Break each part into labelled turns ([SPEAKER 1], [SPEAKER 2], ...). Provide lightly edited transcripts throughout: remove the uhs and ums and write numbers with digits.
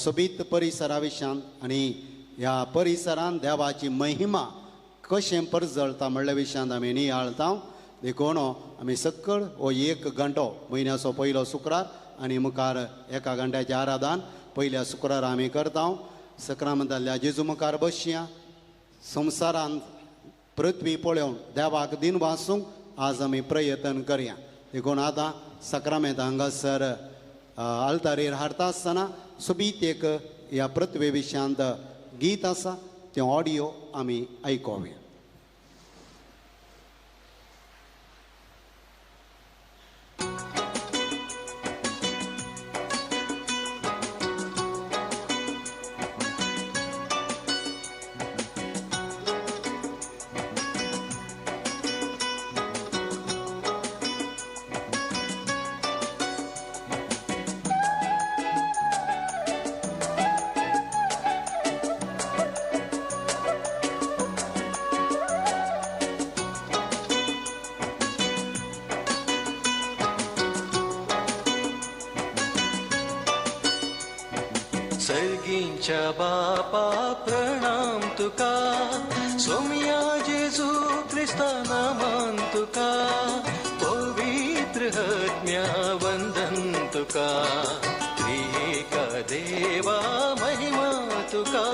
[SPEAKER 1] सोबीत परिसरा विशयान आनी ह्या परिसरान देवाची महिमा कशें परजळता म्हणल्या विशयांत आमी नियाळता. देखून आमी सकळ हो एक घंटो म्हयन्याचो पयलो शुक्रार आनी मुखार एका घंट्याचें आराधन पयल्या शुक्रार आमी करता. सक्रामंतांतल्या जेजू मुखार बसया, संवसारांत पृथ्वी पळोवन देवाक दिन वासूंक आज आमी प्रयत्न करया. देखून आतां सक्रामेंत हांगासर आल्तारीर हाडटा आसतना सोबीत एक ह्या पृथ्वी विशयांत गीत आसा, तें ऑडियो आमी आयकोया.
[SPEAKER 2] सर्गींच्या बापा प्रणाम तुका, सोम्या जेजू क्रिस्ता नामान तुका, पवित्र आत्म्या वंदन तुका, त्रिएका देवा महिमा तुका.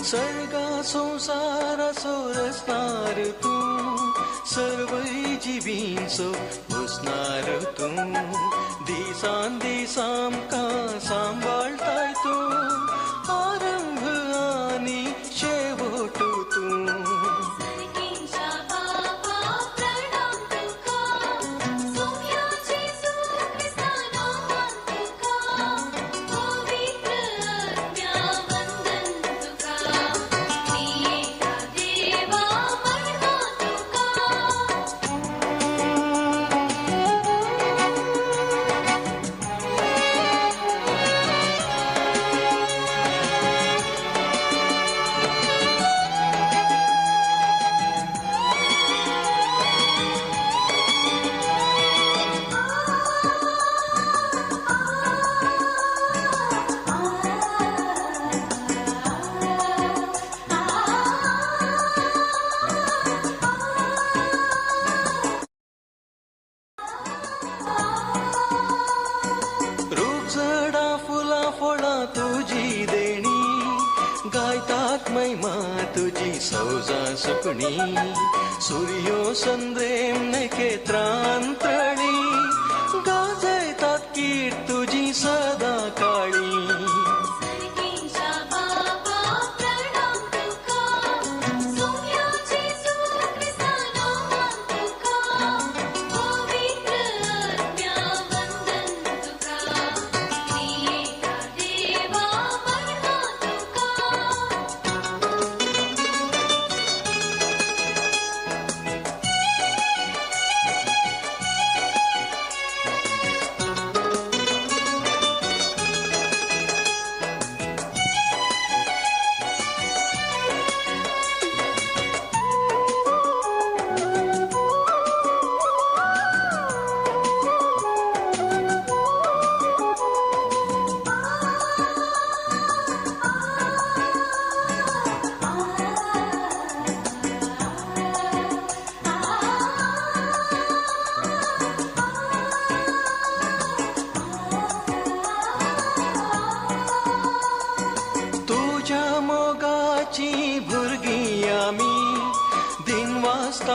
[SPEAKER 2] सर्गा संसाराचो रचणार तूं, सर्वय जिवींचो पोसणार तूं, दिसान दीस आमकां सांबाळटाय तूं, आरंभ आनी शेवट तूं. सूर्यो संद्रेम नखेत्रांतळी, गाजयतात कीर्त तुजी सदा काळी.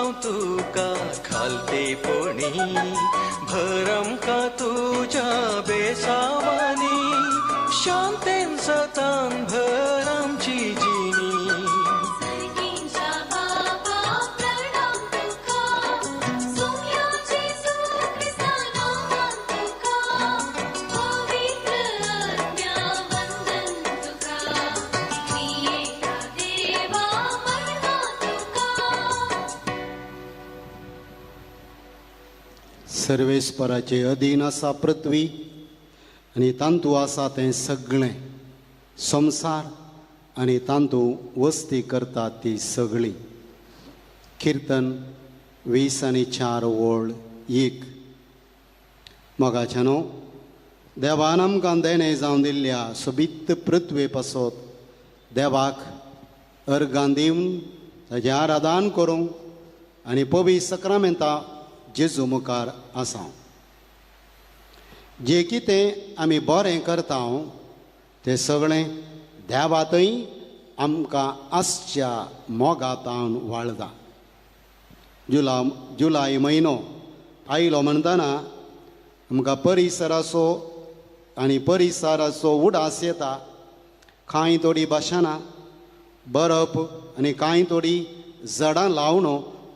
[SPEAKER 2] जावं तुका खालतेपणी, भर आमकां तुज्या बेसावानी, शांतेन सतान भर आमची जिणी.
[SPEAKER 1] सर्वेस्पराचे अधीन आसा पृथ्वी आनी तांतू आसा तें सगळें, संवसार आनी तांतू वस्ती करतात ती सगळी. किर्तन 20:4-1. मोगाच्यानो, देवान आमकां देणें जावन दिल्ल्या सोबीत पृथ्वे पासत देवाक अर्गां दिवन ताचें आराधन करूंक आनी पवित्र सक्रामेंता जेजू मुखार आसा. जें कितें आमी बरें करता तें सगळें देवातय आमकां आसच्या मोगातावन वाळटा. जुलाय म्हयनो आयलो म्हणटना आमकां परिसराचो आनी परिसराचो उडास येता. कांय थोडी भाशणां बरप आनी कांय थोडी झाडां लावन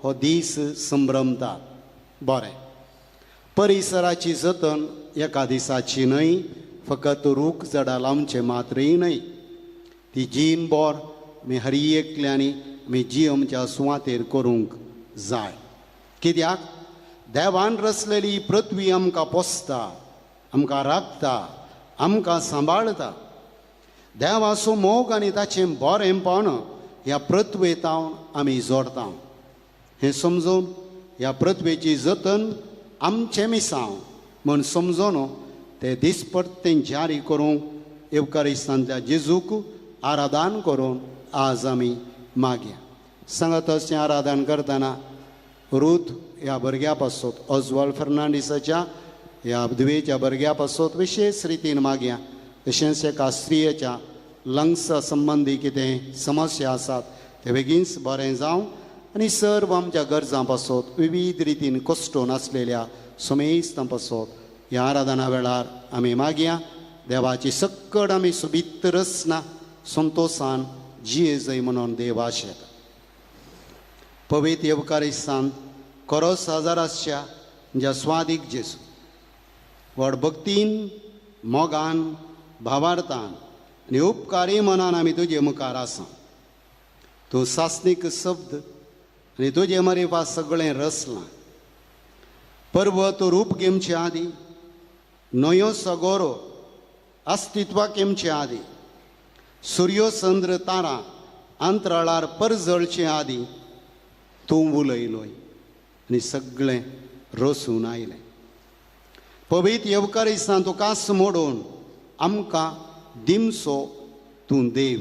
[SPEAKER 1] हो दीस संभ्रमतात. बरें, परिसराची जतन एका दिसाची न्हय, फकत रूख झाडां लावचें मात्रय न्हय, ती जीण बोर आमी हर एकल्यांनी आमी जी आमच्या सुवातेर करूंक जाय. कित्याक देवान रचलेली पृथ्वी आमकां पोसता, आमकां राखता, आमकां सांबाळता. देवाचो मोग आनी ताचें बरेंपण ह्या पृथ्वेतावन आमी जोडता. हें समजून ह्या पृथ्वेची जतन आमचें मिसांव म्हूण समजून ते दिसपट्टें जारी करूंक येवकारिस्तांतल्या जेजूक आराधन करून आज आमी मागया. सांगत अशें आराधन करतना रूथ ह्या भुरग्या पासत, ऑजवाल्ड फर्नांडीसाच्या ह्या धुवेच्या भुरग्या पासत विशेश रितीन मागया. तशेंच एका स्त्रियेच्या लंग्सा संबंदी कितें समस्या आसात ते बेगीनच बरें जावं आनी सर्व आमच्या गरजां पासत विविध रितीन कश्टोन आसलेल्या समेस्तां पासत ह्या आराधना वेळार आमी मागया. देवाची सक्कड आमी सोबीत रचना संतोशान जिये जय म्हणून देव आशेता. पवित्र येवकारिस्तान कोरोस हजाराच्या ज्या स्वादीक जेजू व्हड भक्तीन, मोगान, भावार्थान आनी उपकारी मनान आमी तुजे मुखार आसा. तूं सासणीक शब्द आनी तुजे मरेपा सगळें रचलां. पर्वत रूप घेवचे आदी, न्हंयो सगोरो अस्तित्वाक येवचे आदी, सुर्यो चंद्र तारा अंतराळार परजळचे आदी तूं उलयलोय आनी सगळें रसून आयलें. पवित्र येवकारिस्तान तुकाच मोडून आमकां दिमसो तूं देव,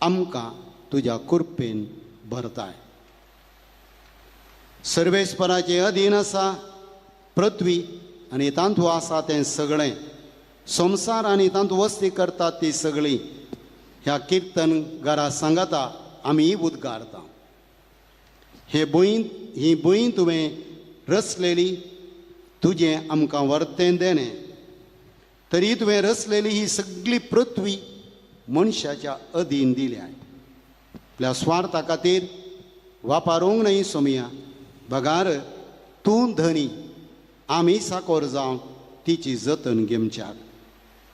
[SPEAKER 1] आमकां तुज्या कृपेन भरताय. सर्वेस्पराचे अधीन आसा पृथ्वी आनी तांतू आसा तें सगळें, संवसार आनी तांतू वस्ती करतात ती सगळी. ह्या किर्तन घरा सांगाता आमी उद्गारता. हे भूंय, ही भूंय तुवें रचलेली, तुजें आमकां वर्तें देणें, तरी तुवें रचलेली ही सगळी पृथ्वी मनशाच्या अधीन दिल्या. आपल्या स्वार्था खातीर वापरूंक न्हय सोमया, बगार तूं धनी आमी साकोर जावन तिची जतन घेवच्याक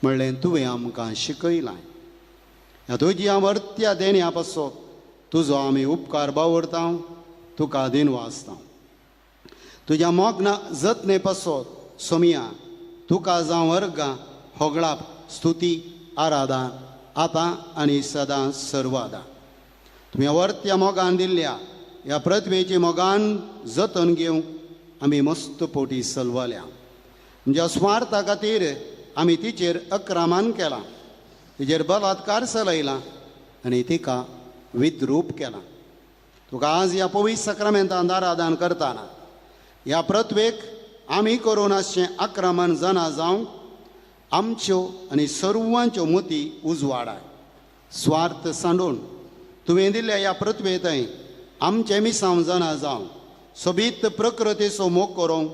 [SPEAKER 1] म्हणलें तुवें आमकां शिकयलां. ह्या तुज्या वर्त्या देण्या पासत तुजो आमी उपकार बावडता, तुका दिन वाचता. तुज्या मोगना जतने पासत सोमया तुका जावं अर्गां, होगळाप, स्तुती, आराधन आतां आनी सदां सर्वादां. तुमी वर्त्या मोगान दिल्ल्या ह्या पृथ्वेची मोगान जतन घेवंक आमी मस्त पोटी सलवल्या. म्हज्या स्वार्था खातीर आमी तिचेर अक्रमण केलां, तिचेर बलात्कार चलयला आनी तिका विद्रूप केलां. तुका आज ह्या पवित्र सक्रामेंतान आराधन करतना ह्या पृथ्वेक आमी करून आसचें आक्रमण जाणा जावंक आमच्यो आनी सर्वांच्यो मती उजवाडाय. स्वार्थ सांडून तुवें दिल्ल्या ह्या पृथ्वेंतय आमचें मिसांव जाणा जावं सोबीत प्रकृतीचो मोग करूंक,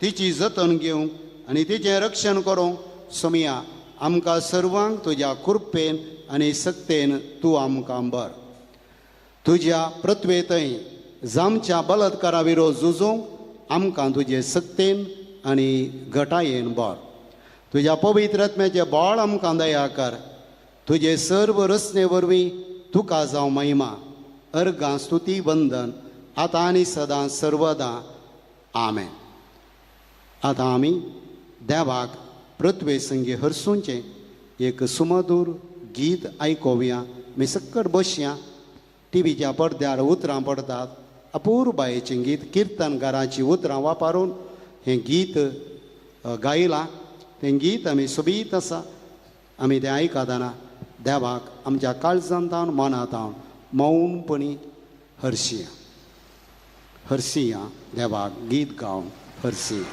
[SPEAKER 1] तिची जतन घेवंक आनी तिचें रक्षण करूंक सोमया आमकां सर्वांक तुज्या कृपेन आनी सक्तेन तूं आमकां बर. तुज्या पृथ्वेतय जामच्या बलात्कारा विरोध झुजूंक आमकां तुजे सक्तेन आनी घटायेन बर. तुज्या पवित्र आत्म्याचें बळ आमकां दया कर. तुजे सर्व रचने वरवीं तुका जावं महिमा, अर्घां, स्तुती, वंदन आतां आनी सदां सर्वदां. आमेन. आतां आमी देवाक पृथ्वे संगी हरसूंचें एक सुमधूर गीत आयकोवया. आमी सक्कड बसया. टिवीच्या पडद्यार उतरां पडतात. अपूर्बायेचें गीत किर्तनकाराचीं उतरां वापरून हें गीत गायलां. तें गीत आमी सोबीत आसा. आमी तें आयकतना देवाक आमच्या काळजांत मनांत मौनपणी हरशिया हरशिया देवाक गीत गावन हरशिया.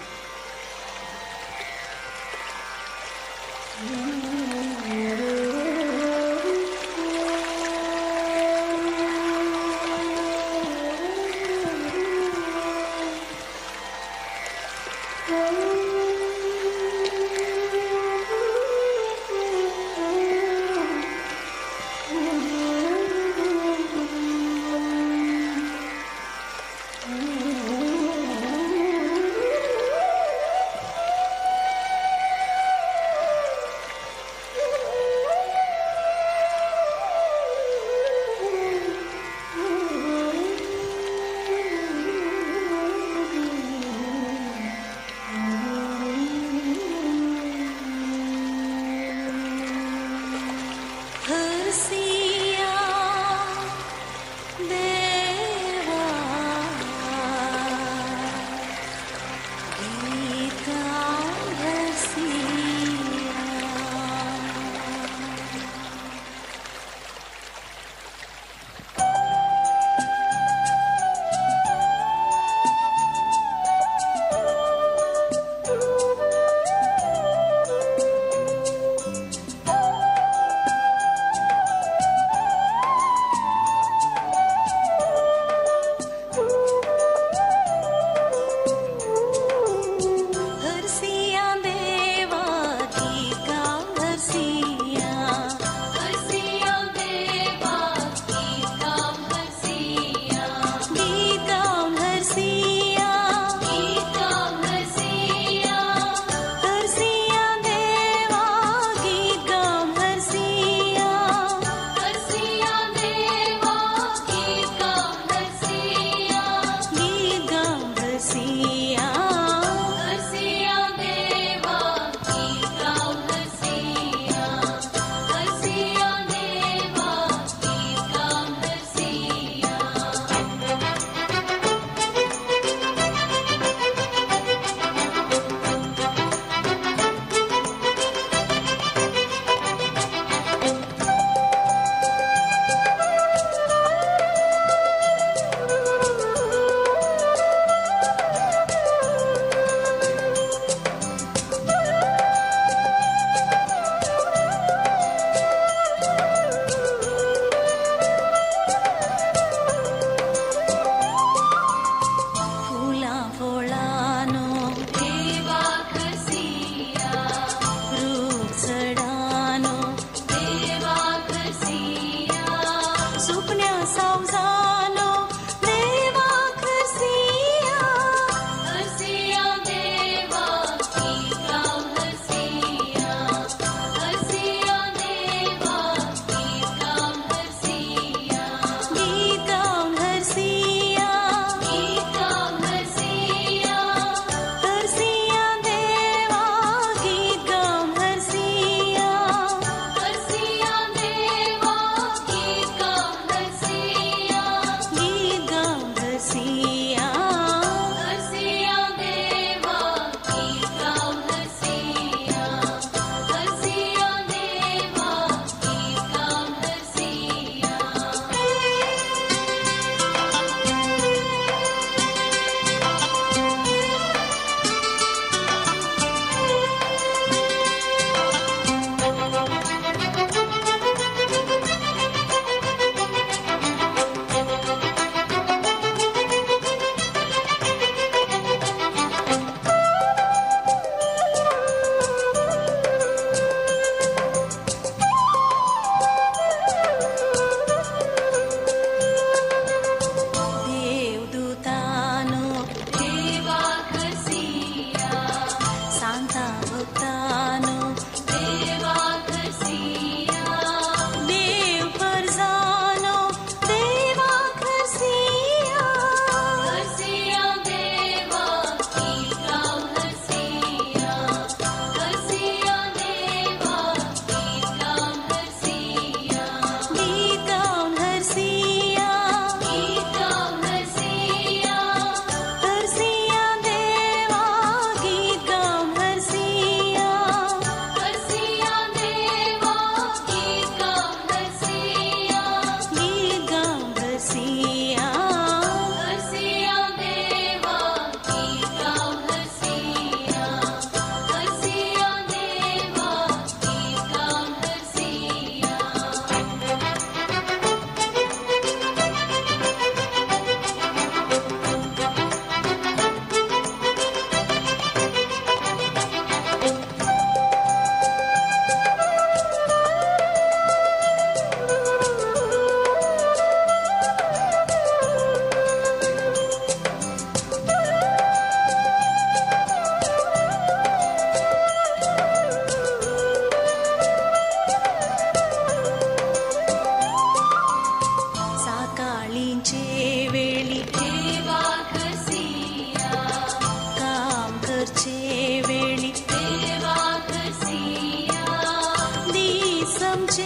[SPEAKER 3] जमचे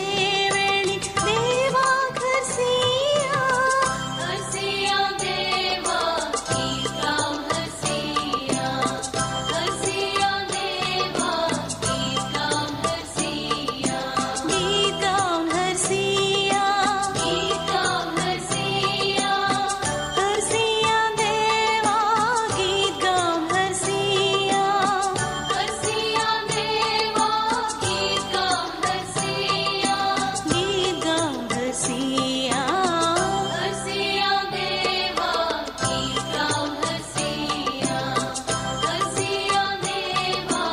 [SPEAKER 3] वेळी देवाक हरसिया
[SPEAKER 4] हरसिया देवा गीत गावं हरसिया हरसिया देवा गीत गावं हरसिया
[SPEAKER 3] गीत गावं हरसिया
[SPEAKER 4] गीत गावं हरसिया
[SPEAKER 3] हरसिया देवा गीत गावं हरसिया
[SPEAKER 4] हरसिया देवा गीत गावं हरसिया
[SPEAKER 3] गीत गावं हरसिया
[SPEAKER 4] हरसिया देवा गीत गावं हरसिया हरसिया देवा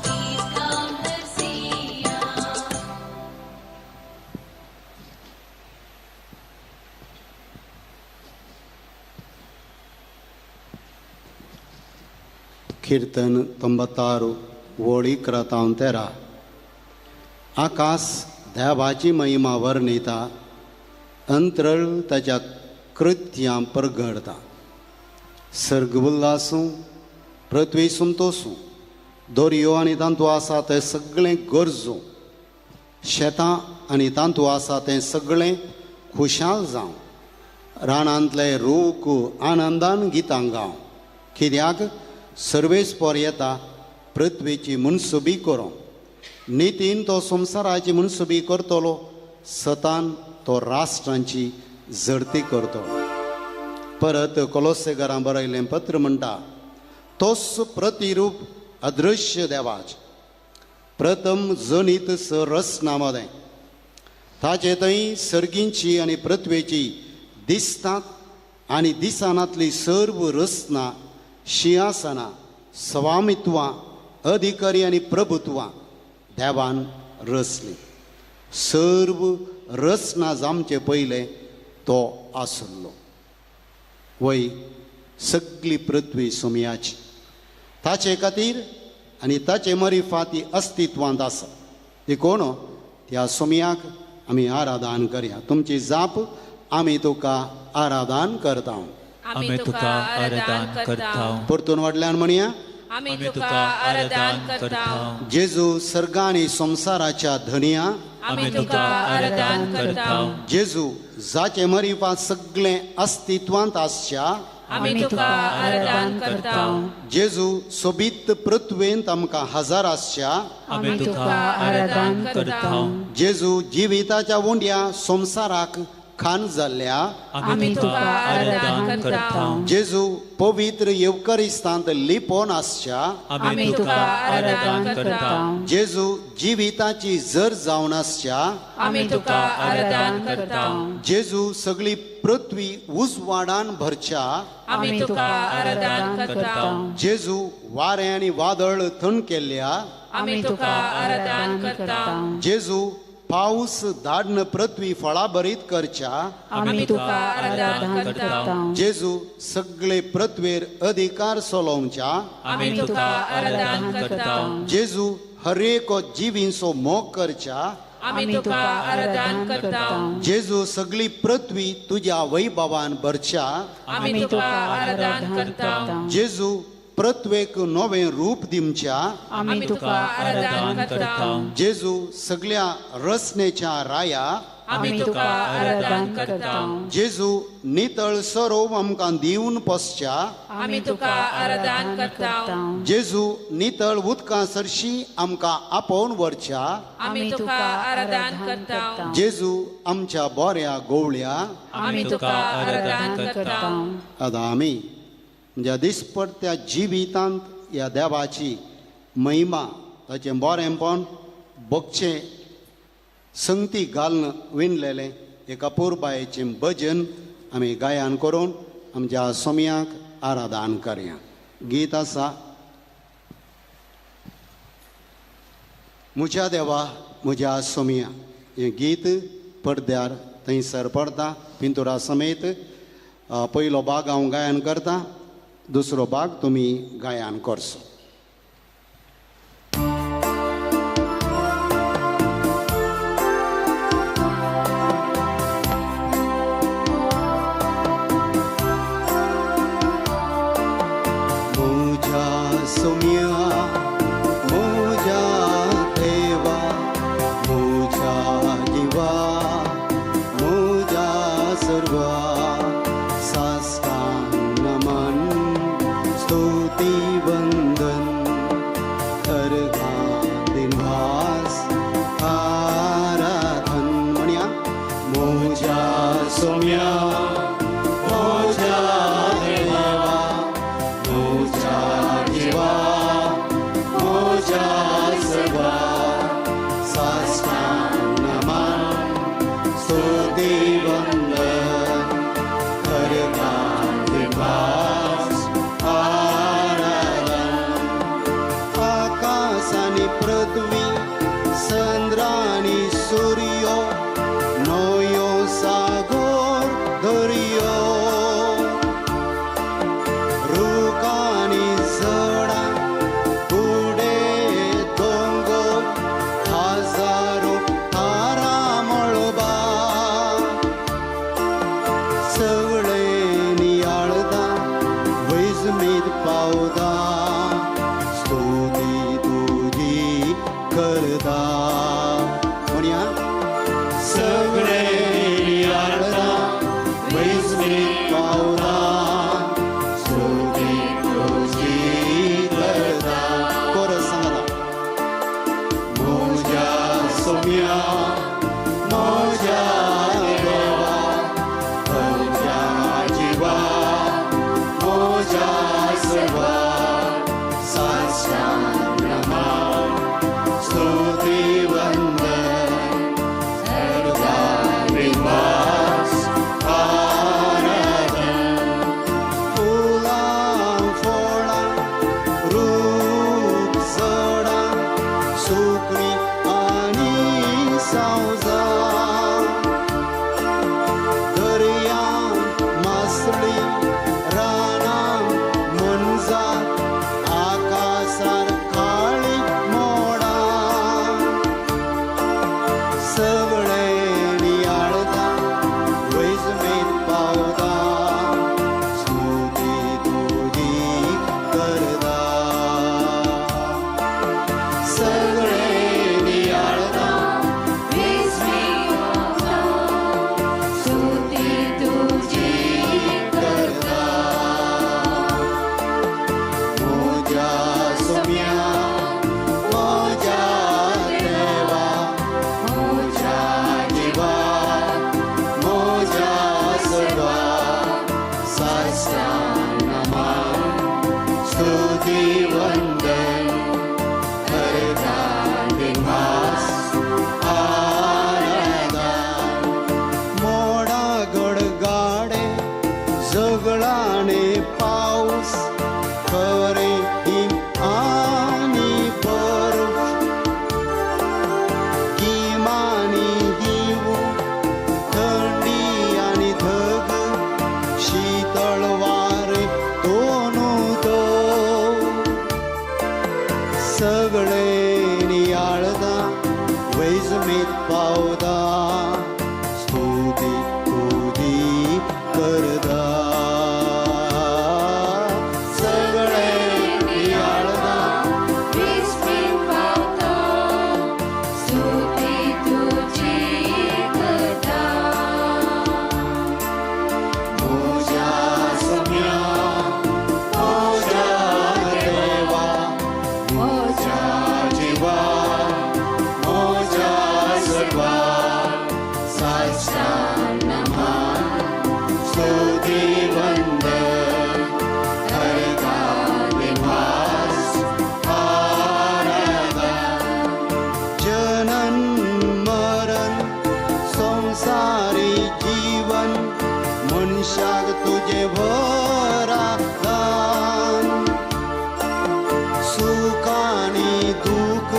[SPEAKER 4] गीत गावं हरसिया.
[SPEAKER 1] कीर्तन 96 वळ 11 तावन 13. आकाश देवाची महिमा वर्णिता, अंतरळ ताच्या कृत्यां परगडता. सर्ग उल्लासूं, पृथ्वी संतोसूं, दर्यो आनी तांतू आसा तें सगळें गरजूं, शेतां आनी तांतू आसा तें सगळें खुशाल जावं, रानांतले रूख आनंदान गितां गावं. कित्याक सर्वेस्पोर येता पृथ्वीची मनसुबी करूंक, नितीन तो संवसाराची मनसुबी करतलो, सतान तो राष्ट्रांची झडती करतलो. परत कोलोसेगरां बरयलें पत्र म्हणटा, तोच प्रतिरूप अदृश्य देवाच प्रथम जनीत स रचना मदें ताचे थंय सर्गींची आनी पृथ्वेची दिसतात आनी दिसनातली सर्व रचना, शिंहासनां, स्वामित्वां, अधिकारी आनी प्रभुत्वां देवान रचली. सर्व रचना जामचे पयलें तो आसलो. वय सगली पृथ्वी सोमयाची ताचे खातीर आनी ताचे मरिफा ती अस्तित्वांत आसा. देखून त्या सोमयाक आमी आराधन करया. तुमची जाप आमी तुका आराधन करता.
[SPEAKER 5] आमी तुका आराधन करता.
[SPEAKER 1] परतून व्हडल्यान म्हणया,
[SPEAKER 5] आमी तुका आराधन करता.
[SPEAKER 1] जेजू सर्गा आनी संवसाराच्या धनया,
[SPEAKER 5] आमी तुका आराधन करता.
[SPEAKER 1] जेजू जाचे मरिफा सगळें अस्तित्वांत आसच्या,
[SPEAKER 5] आमी तुका आराधन करता.
[SPEAKER 1] जेजू सोबीत पृथ्वेंत आमकां हजार आसच्या,
[SPEAKER 5] आमी तुका आराधन करता.
[SPEAKER 1] जेजू जिविताच्या उंड्या संवसाराक खान जाल्ल्या,
[SPEAKER 5] आमी तुका आराधन करता.
[SPEAKER 1] जेजू पवित्र येवकरिस्तांत लिपोवन आसच्या,
[SPEAKER 5] आमी तुका आराधन करता.
[SPEAKER 1] जेजू जिविताची जर जावन आसच्या,
[SPEAKER 5] आमी तुका आराधन करता.
[SPEAKER 1] जेजू सगळी पृथ्वी उजवाडान भरच्या,
[SPEAKER 5] आमी तुका आराधन करता.
[SPEAKER 1] जेजू वारें आनी वादळ थंड केल्ल्या,
[SPEAKER 5] आमी तुका आराधन करता.
[SPEAKER 1] जेजू पावस धाडन पृथ्वी फळाभरीत करच्या,
[SPEAKER 5] आमी तुका आराधन करता.
[SPEAKER 1] जेजू सगळे पृथ्वेर अधिकार चलोवच्या,
[SPEAKER 5] आमी तुका आराधन करता.
[SPEAKER 1] जेजू हरेक जिवींचो मोग करच्या,
[SPEAKER 5] आमी तुका आराधन करता.
[SPEAKER 1] जेजू सगळी पृथ्वी तुज्या वैभवान भरच्या,
[SPEAKER 5] आमी तुका आराधन करता.
[SPEAKER 1] जेजू पृथ्वेक नवें रूप दिवच्या,
[SPEAKER 5] आमी तुका आराधन करता.
[SPEAKER 1] जेजू सगळ्या रचनेच्या राया,
[SPEAKER 5] आमी तुका आराधन करता.
[SPEAKER 1] जेजू नितळ सरोव आमकां दिवन पोसच्या,
[SPEAKER 5] आमी तुका आराधन करता.
[SPEAKER 1] जेजू नितळ उदकां सरशी आमकां आपोवन व्हरच्या,
[SPEAKER 5] आमी तुका आराधन करता.
[SPEAKER 1] जेजू आमच्या बोऱ्या गोवळ्या,
[SPEAKER 5] आमी तुका आराधन करता.
[SPEAKER 1] आतां आमी ज्या दिसपडत्या जिवितांत ह्या देवाची महिमा ताचें बरेंपण भोगचें संगती घालून विणलेलें एक अपुरबायेचें भजन आमी गायन करून आमच्या सोमयाक आराधन करया. गीत आसा, म्हज्या देवा म्हज्या सोमया. हें गीत पडद्यार थंयसर पडता पिंतुरा समेत. पयलो भाग हांव गायन करता, दुसरो भाग तुमी गायन करचो. म्हज्या सोम्या म्हज्या देवा म्हज्या स्तुती वंदन हरदान दिवास आराधन. आकाश आनी पृथ्वी चंद्र आनी सूर्यो न्हंयो सागोर दर्यो रूख आनी झाडां कुडे दोंगर हजारो तारा मळबा सगळे नियाळदा वैजमीत पावता स्तुती तुजी करता. म्हणया सगळे नियाळदा वैजमीत पावता स्तुती तुजी करता. कोरस सांगता. म्हज्या सोम्या म्हज्या देवा म्हज्या जिवा म्हज्या सर्वा साष्टांग नमन स्तुती वंदन हरदान विश्वास आराधन. फुलां फळां रूख झाडां सुकणीं आनी सावजां दर्या मासळी रानां मनजात आकाशार काळी मोडां सगळे नियाळता वैजमेत पावता स्तुती तुजी करता. सगळे नियाळता
[SPEAKER 4] स्तुती तुजी
[SPEAKER 1] करता. म्हज्या सोम्या म्हज्या देवा म्हज्या जिवा म्हज्या सर्वा साष्टांग नमन स्तुती वंदन हरदान दिवास आराधन. मोडा गडगाडे झगडाणे पावस खरे हिम आनी बर्फ गिमानी हिव थंडी आनी धग शीतळ वारें दोनू तो सगळे नियाळदा वैजमीत पावता स्तुती तुजी करता. सगळे नियाळदा
[SPEAKER 4] विस्मीत पावता स्तुती तुजी करता.
[SPEAKER 1] म्हज्या सोम्या म्हज्या देवा म्हज्या जिवा म्हज्या सर्वा साष्टांग नमन स्तुती वंदन हरदान दिवास आराधन. जनन मरण संसारी जीवन मनशाक तुजें वरदान सुख आनी दूख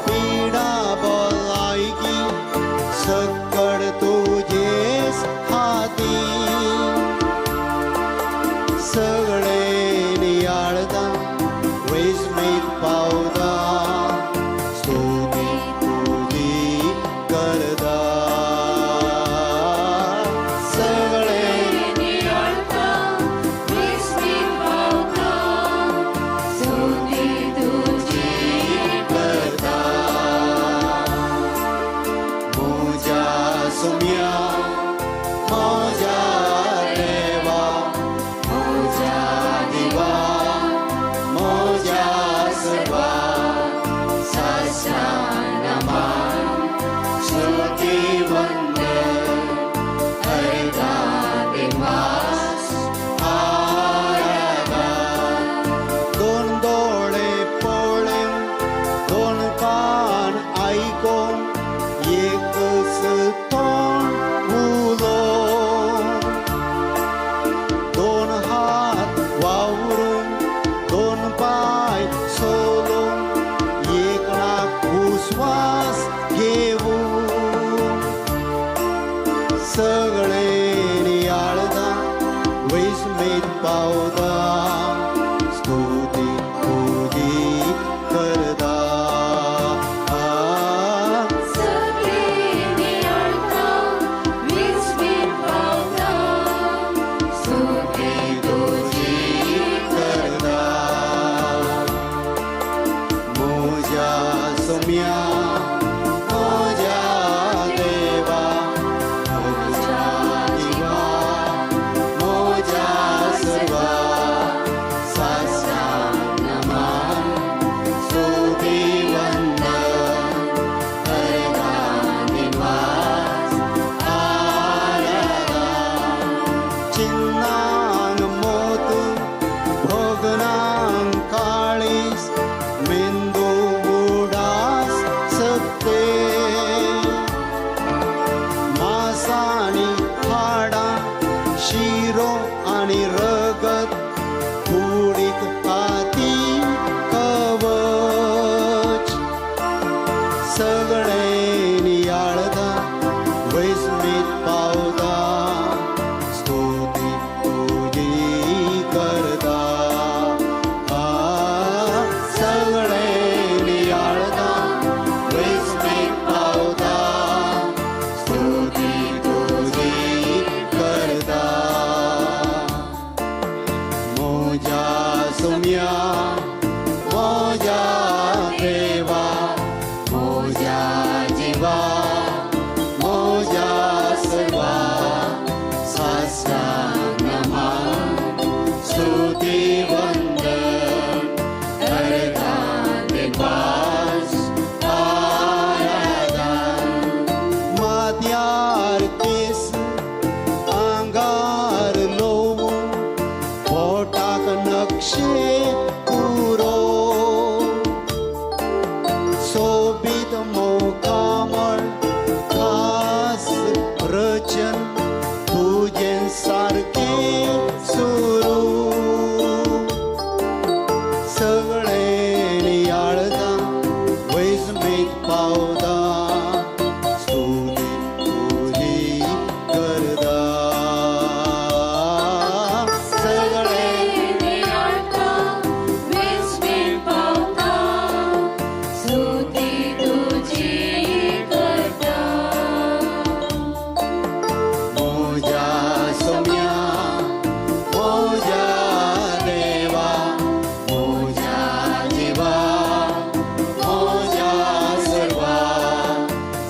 [SPEAKER 1] पिडा भलायकी सकड तुजेच हाती सगळे नियाळदा वैजमीत पावता स्तुती तुजी करता. सगळे
[SPEAKER 4] नियाळता विस्मीत पावता स्तुती तुजी
[SPEAKER 1] करता. म्हज्या सोम्या म्हज्या देवा म्हज्या दिवा म्हज्या सर्वा साष्टांग नमन स्तुती वंदन हरदान दिवास आराधन. दोन दोळे पळेवन दोन कान आयकोन एकच तोंड वैजमीत पावता स्तुती तुजी करता.
[SPEAKER 4] सगळें नियाळता विस्मीत पावता स्तुती तुजी
[SPEAKER 1] करता. म्हज्या सोम्या म्हज्या देवा म्हज्या जिवा म्हज्या सर्वा साष्टांग नमन स्तुती वंदन अर्घां निवास आराधन. चिन्नांग मोत भोगनांग काळीस मेंदू उडास सत्ते मासानी हाडां शिरो आनी रगत कुडीक काती कवच सगळें नियाळता वैस्मीत पावता स्तुती तुजी करता. सगळें नियाळता वैस्मीत पावता स्तुती तुजी करता. म्हज्या सोम्या म्हज्या देवा म्हज्या जिवा म्हज्या सर्वा साष्टांग नमन स्तुती वंदन अर्घां निवास आराधन. माथ्यार केस आंगार लोव पोटाक नक्षे पुरो सोबीत मोकामळ खास रचन तुजें सारकें सुरू सगळें नियाळता वैजमीत पावता स्तुती तुजी करता. सगळें
[SPEAKER 4] नियाळता विस्मीत पावता स्तुती तुजी करता.
[SPEAKER 1] म्हज्या सोम्या म्हज्या देवा म्हज्या जिवा म्हज्या सर्वा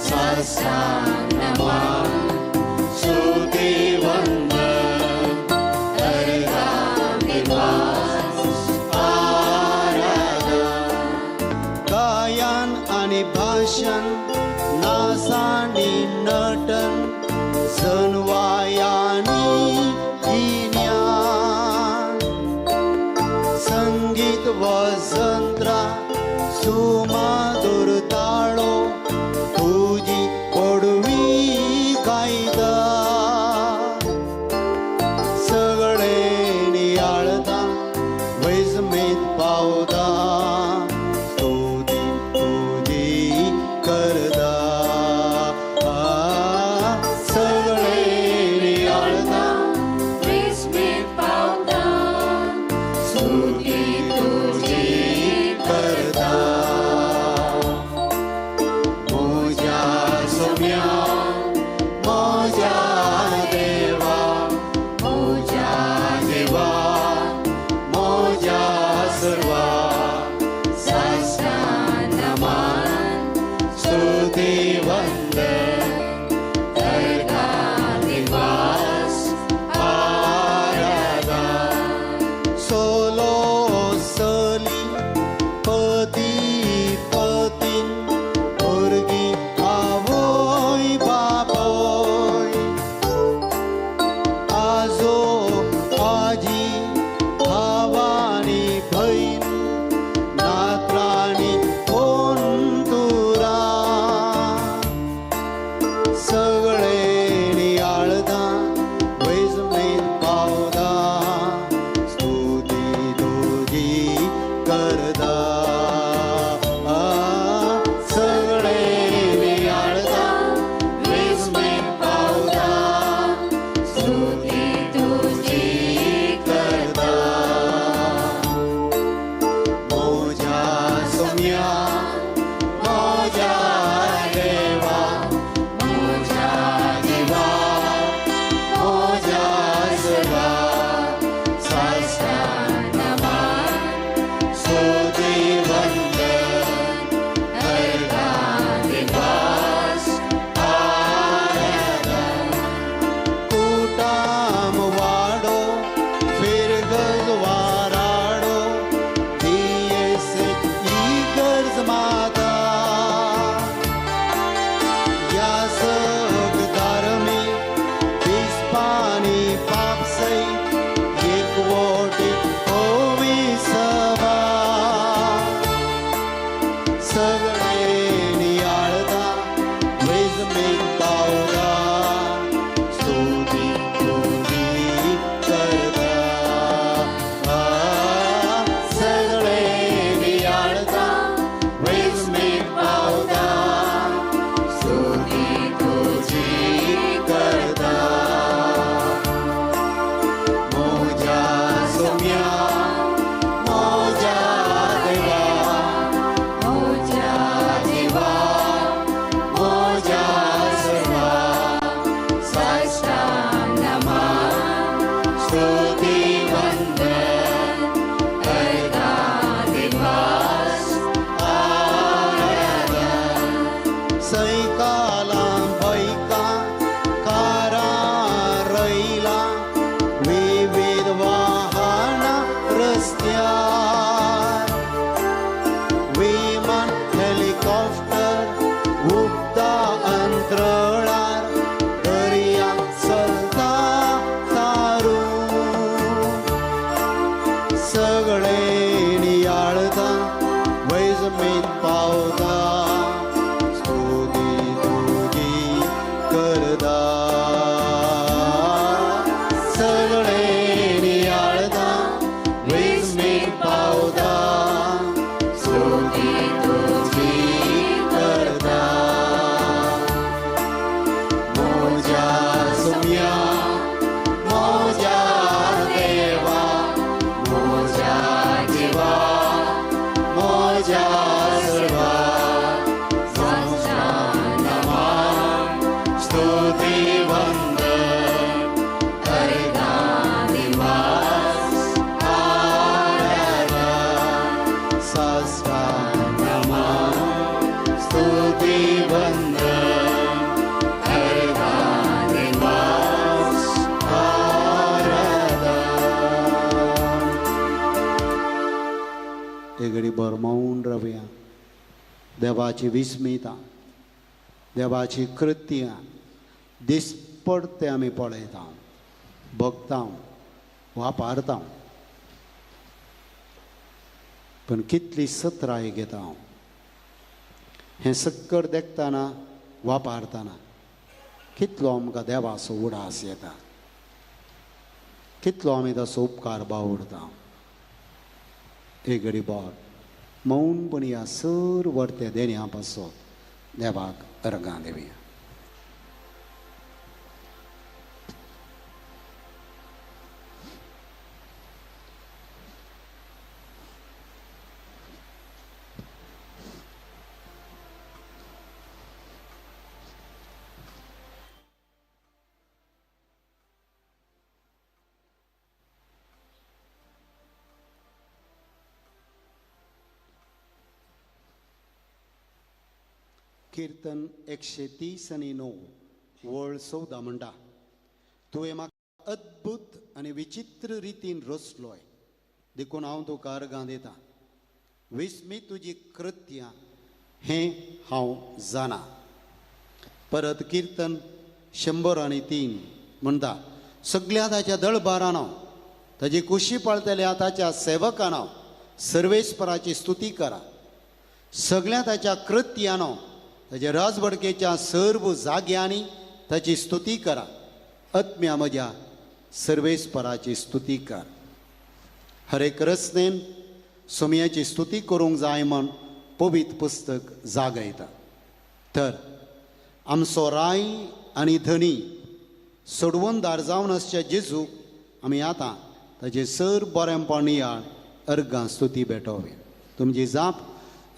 [SPEAKER 1] साष्टांग नमन स्तुती वंदन अर्घां निवास आराधन. गायन आनी भाशण नासानी नटन सनवायानी गिन्यान संगीत वसंत्रा सुमाधुर ताळो तुजी पडवी गायता सगळें नियाळता वैजमीत पावता स्तुती तुजी करता. सगळें नियाळता
[SPEAKER 4] विस्मीत पावता स्तुती तुजी
[SPEAKER 1] करता. म्हज्या सोम्या म्हज्या देवा म्हज्या जिवा म्हज्या सर्वा साष्टांग नमन स्तुती वंदन अर्घां निवास आराधन. सोलो सली पती पतीन भुरगीं आवय सायकलां, बैकां, कारां, रैलां, विविध वाहनां रस्त्यार, विमान, हेलिकॉप्टर उबता अंतराळार, दर्या चलता तारू, सगळे नियाळता वैजमेन पावता, स्तुती तुजी करता, सगळे नियाळता वैजमेन पावता, स्तुती तुजी करता. मोजा सुम्या मोजा देवा, मोजा जीवा, मोजा सर्वा, नमन स्तुती वंदन अर्घा दिवस आराधना, साष्टांग नमन स्तुती वंदन अर्घा दिवस आराधना. एक घडी भर मौन रावया. देवाची विस्मिता, देवाची कृत्यां दिसपडते आमी पळयता, भोगता, वापरता, पण कितली सत्राय घेता हें सक्कर देखतना वापरतना कितलो आमकां देवाचो उडास येता, कितलो आमी ताचो उपकार बावडता. एक घडी भर मौनपणी ह्या सर वर्ते देण्या पासत देवाक अर्घां दिवया. कीर्तन 130 आणि 9 वळ 14 म्हणटा, तुवें म्हाका अद्भुत आनी विचित्र रितीन रचलोय, देखून हांव तुका अर्गां दिता. विस्मीत तुजी कृत्यां हें हांव जाणा. परत कीर्तन 103 म्हणटा, सगळ्या ताच्या दळबारान, ताजी कुशी पाळतल्या ताच्या सेवकान सर्वेस्पराची स्तुती करा. सगळ्या ताच्या कृत्यानो, ताच्या राजवडकेच्या सर्व जाग्यांनी ताची स्तुती करा. आत्म्या म्हज्या सर्वेस्पराची स्तुती कर. हर एक रचनेन सोमयाची स्तुती करूंक जाय म्हण पवित्र पुस्तक जागयता. तर आमचो राय आनी धनी सोडवणदार जावन आसच्या जेजूक आमी आतां ताचे सर बरेंपण नियाळ अर्गां स्तुती भेटोवया. तुमची जाप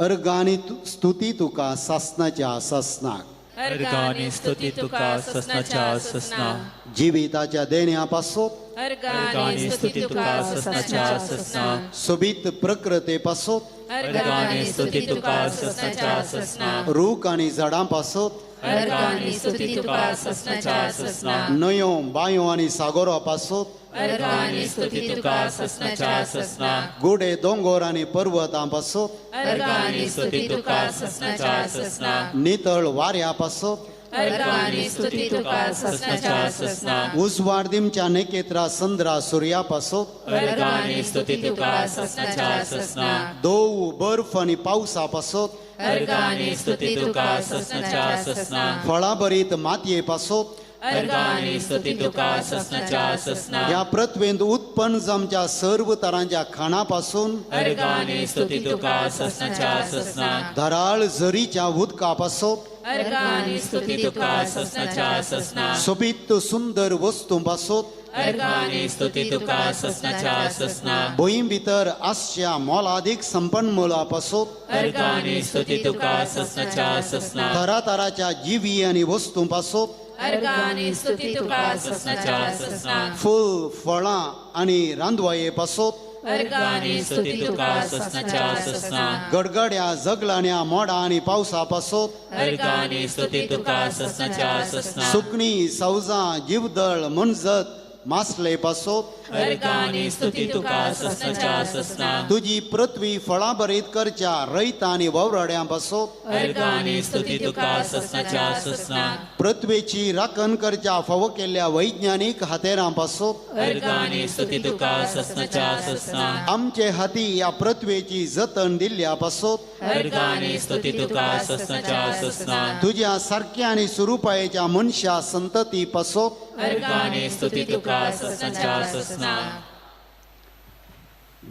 [SPEAKER 1] अर्गां आनी स्तुती तुका सासनाच्या सासनाक.
[SPEAKER 5] अर्घा आनी स्तुती तुका ससनाच्या ससना.
[SPEAKER 1] जिविताच्या देण्या पासत,
[SPEAKER 5] अर्घा आनी स्तुती तुका ससनाच्या ससना.
[SPEAKER 1] सोबीत प्रकृते पासत,
[SPEAKER 5] अर्घा आनी स्तुती तुका ससनाच्या ससना.
[SPEAKER 1] रूख आनी झाडां पासत,
[SPEAKER 5] अर्घा आनी स्तुती तुका ससनाच्या ससना.
[SPEAKER 1] न्हंयो, बांयो आनी सागोरा पासत,
[SPEAKER 5] अर्घा आनी स्तुती तुका ससनाच्या ससना.
[SPEAKER 1] गुडे, दोंगोर आनी पर्वतां पासत,
[SPEAKER 5] अर्घा आनी स्तुती तुका ससनाच्या ससना.
[SPEAKER 1] नितळ वाऱ्या पासत,
[SPEAKER 5] अर्घा आनी स्तुती तुका ससनाच्या ससना.
[SPEAKER 1] उजवाड दिमच्या नेकेत्रा संद्रा सुर्या पासत,
[SPEAKER 5] अर्घा आनी स्तुती तुका ससनाच्या ससना.
[SPEAKER 1] दोव, बर्फ आनी पावसा पासत,
[SPEAKER 5] अर्घा आनी स्तुती तुका ससनाच्या ससना.
[SPEAKER 1] फळाभरीत मातये पासत,
[SPEAKER 5] अर्घा आनी स्तुती तुका ससनाच्या ससना.
[SPEAKER 1] ह्या पृथ्वेंत उत्पन्न जामच्या सर्व तरांच्या खाणा पासून,
[SPEAKER 5] अर्घा आनी स्तुती तुका ससनाच्या ससना.
[SPEAKER 1] धराळ झरीच्या उदका पासत,
[SPEAKER 5] अर्घा आनी स्तुती तुका ससनाच्या ससना.
[SPEAKER 1] सोबीत सुंदर वस्तूं पासत,
[SPEAKER 5] अर्घा आनी स्तुती तुका ससनाच्या ससना.
[SPEAKER 1] भूंय भितर आसच्या मोलादीक संपन्मुला पासत,
[SPEAKER 5] अर्घा आनी स्तुती तुका ससनाच्या ससना.
[SPEAKER 1] तरातराच्या जिवी आनी वस्तूं पासत,
[SPEAKER 5] अर्घा आनी स्तुती तुका ससनाच्या ससना.
[SPEAKER 1] फूल, फळां आनी रांदवाये पासत,
[SPEAKER 5] अर्गां आनी स्तुती तुका ससनाच्या ससना.
[SPEAKER 1] गडगड्या जगलाण्या मोडा आनी पावसा पासत
[SPEAKER 5] अर्गां आनी स्तुती तुका ससनाच्या ससना.
[SPEAKER 1] सुकणी सवजां जिवदळ मनजत मासले पासत
[SPEAKER 5] अर्गां आनी स्तुती तुका ससनाच्या ससना.
[SPEAKER 1] तुजी पृथ्वी फळां भरीत करच्या रयता आनी ववराड्यां पासत
[SPEAKER 5] अर्गां आनी स्तुती तुका ससनाच्या ससना.
[SPEAKER 1] पृथ्वेची राखण करच्या फावो केल्ल्या वैज्ञानीक हातेरां पासत
[SPEAKER 5] अर्गां आनी स्तुती तुका ससनाच्या ससना.
[SPEAKER 1] आमचे हाती ह्या पृथ्वेची जतन दिल्ल्या पासत
[SPEAKER 5] अर्गां आनी स्तुती तुका ससनाच्या ससना.
[SPEAKER 1] तुज्या सारक्या आनी सुरुपायेच्या मनशा संतती पासत
[SPEAKER 5] अर्गां आनी स्तुती तुका ससनाच्या ससना.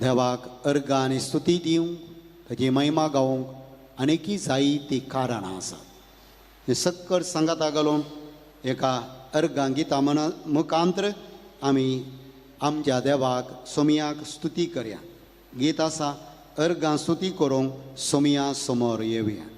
[SPEAKER 1] देवाक अर्गां आनी स्तुती दिवंक ताजी महिमा गावंक आनीकी जायतीं कारणां आसात. हें सक्कड सांगाता घालून एका अर्गां गिता मन मुखांत्र आमी आमच्या देवाक सोमयाक स्तुती करया. गीत आसा अर्गां स्तुती करूंक सोमया समोर येवया.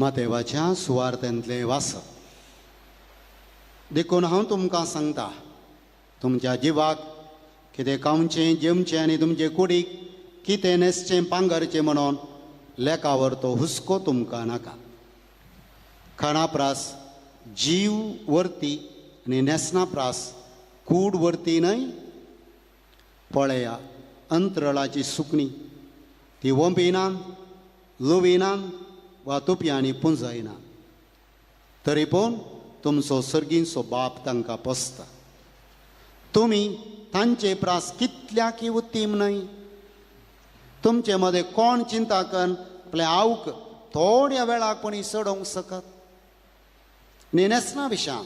[SPEAKER 1] मातेवाच्या सुवार्थेंतलें वाचप. देखून हांव तुमकां सांगता, तुमच्या जिवाक कितें खावचें जेवचें आनी तुमचे कुडीक कितें न्हेसचें पांगरचें म्हणून लेखावर तो हुस्को तुमकां नाका. खाणा प्रास जीव वरती आनी न्हेसणा प्रास कूड वरती न्हय. पळया अंतरळाची सुकणी, ती वंपिनान लुविनान वा तुपयांनी पुंजायना, तरी पूण तुमचो सर्गींचो बाप तांकां पोसता. तुमी तांचे प्रास कितल्याकी उत्तीम न्हय? तुमचे मदें कोण चिंता करून आपल्या आवक थोड्या वेळाक कोणी चडोवंक शकत? न्हेसणा विशयान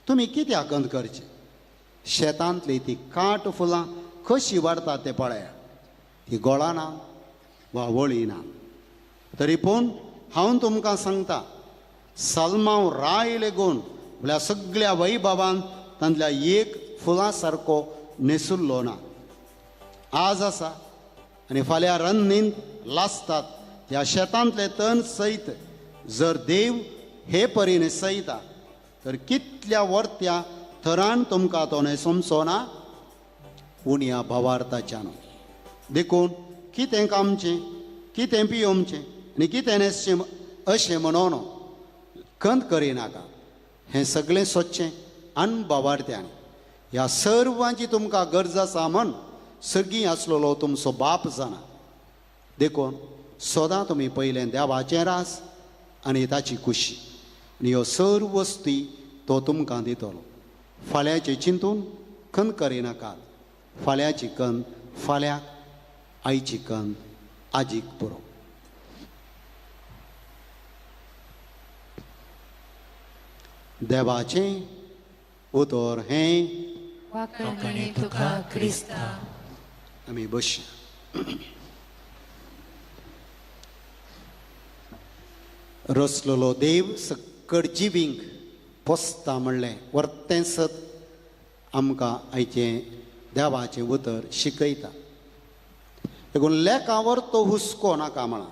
[SPEAKER 1] तुमी कित्याक गंद करचें? शेतांतली ती काट फुलां कशी वाडटा तें पळया, ती गोळाना वा वळिना. तरी पूण हांव तुमकां सांगता, सलमांव राय लेगून म्हळ्यार सगळ्या वैभवान तांतल्या एक फुलां सारको न्हेसुल्लो ना. आज आसा आनी फाल्यां रन्नीन लासतात त्या शेतांतले तण सयत जर देव हे परी न्हेसयता तर कितल्या वर्त्या थरान तुमकां तो न्हेसोमचो ना उण्या भावार्थाच्यान. देखून कितें कामचें, कितें पियोमचें आनी कितें न्हेसचें अशें म्हणून खंत करिनाका. हें सगळें सोदचें अनभावार्थ्यान. ह्या सर्वांची तुमकां गरज आसा म्हण सर्गी आसलेलो तुमचो बाप जाणा. देखून सदां तुमी पयलें देवाचें रास आनी ताची खुशी आनी ह्यो सर्व वस्ती तो तुमकां दितलो. फाल्यांचें चिंतून खंत करिनाकात. फाल्यांची खंत फाल्यांक, आयची खंत आजीक पुरो. देवाचें उतर हें
[SPEAKER 4] वाखाणणी तुका क्रिस्ता.
[SPEAKER 1] आमी बसया. रसलेलो देव सक्कड जिवींक पोसता म्हणलें वर्तें सत आमकां आयचें देवाचें उतर शिकयता. देखून लेखावर तो हुस्को नाका म्हणा,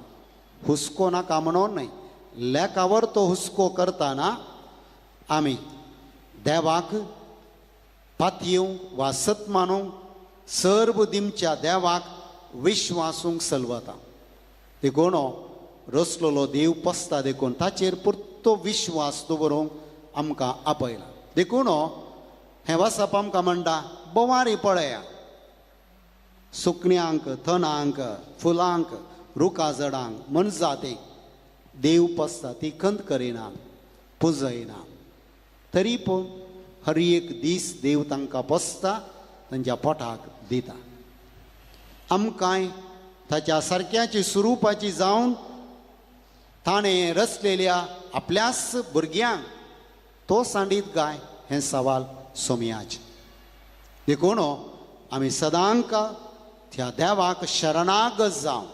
[SPEAKER 1] हुस्को नाका म्हणून न्हय, लेखावर तो हुस्को करतना आमी देवाक पातयेवंक वा सत मानूंक सर्व दिमच्या देवाक विश्वासूंक सलवता. देखून रसलेलो देव पोसता, देखून ताचेर पुरतो विश्वास दवरूंक आमकां आपयला. देखून हें वसप आमकां म्हणटा, बोवारी पळया, सुकण्यांक, थनांक, फुलांक, रुखा झडांक, मनजातीक देव पोसता, ती खंत करिना, पुजयना. तरी पूण हर एक दीस देव तांकां पोसता, तांच्या पोटाक दिता. आमकांय ताच्या सारक्याची स्वरुपाची जावन ताणें रचलेल्या आपल्याच भुरग्यांक तो सांडीत गाय हें सवाल सोमयाचें. देखून आमी सदांक त्या देवाक शरणागत जावन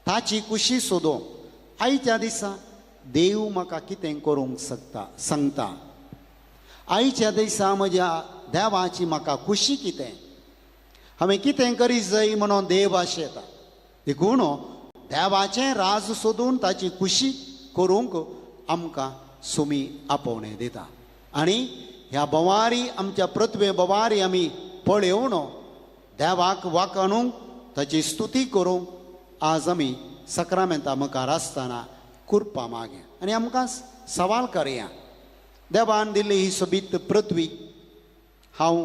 [SPEAKER 1] ताची कुशी सोदूंक आयच्या दिसा देव म्हाका कितें करूंक शकता सांगता. आयच्या दिसा म्हज्या देवाची म्हाका खुशी कितें, हांवें कितें करी जाय म्हणून देव आशेता. देखून देवाचें राज सोदून ताची खुशी करूंक आमकां सुमी आपोवणें दिता. आनी ह्या बोवारी आमच्या पृथ्वे बोवारी आमी पळोवन देवाक वाखाणूंक ताची स्तुती करूंक आज आमी सक्रामेंता मुखार आसतना कुरपा मागे आनी आमकां सवाल करया, देवान दिल्ली ही सोबीत पृथ्वी हांव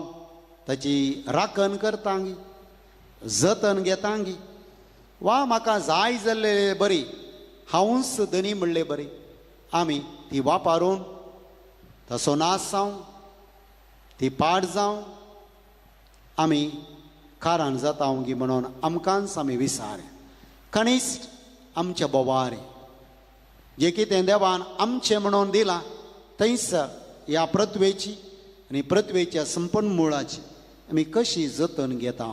[SPEAKER 1] ताची राखण करतांगी, जतन घेतांगी, वा म्हाका जाय जाल्ले बरी हांवूच धनी म्हणले बरी आमी ती वापरून ताचो नाश जावं, ती पाड जावं, आमी कारण जाता गी म्हणून आमकांच आमी विसार. कनिश्ट आमच्या बोवारे जे कितें देवान आमचें म्हणून दिलां थंयसर ह्या पृथ्वेची आनी पृथ्वेच्या संपन्न मुळाची आमी कशी जतन घेता,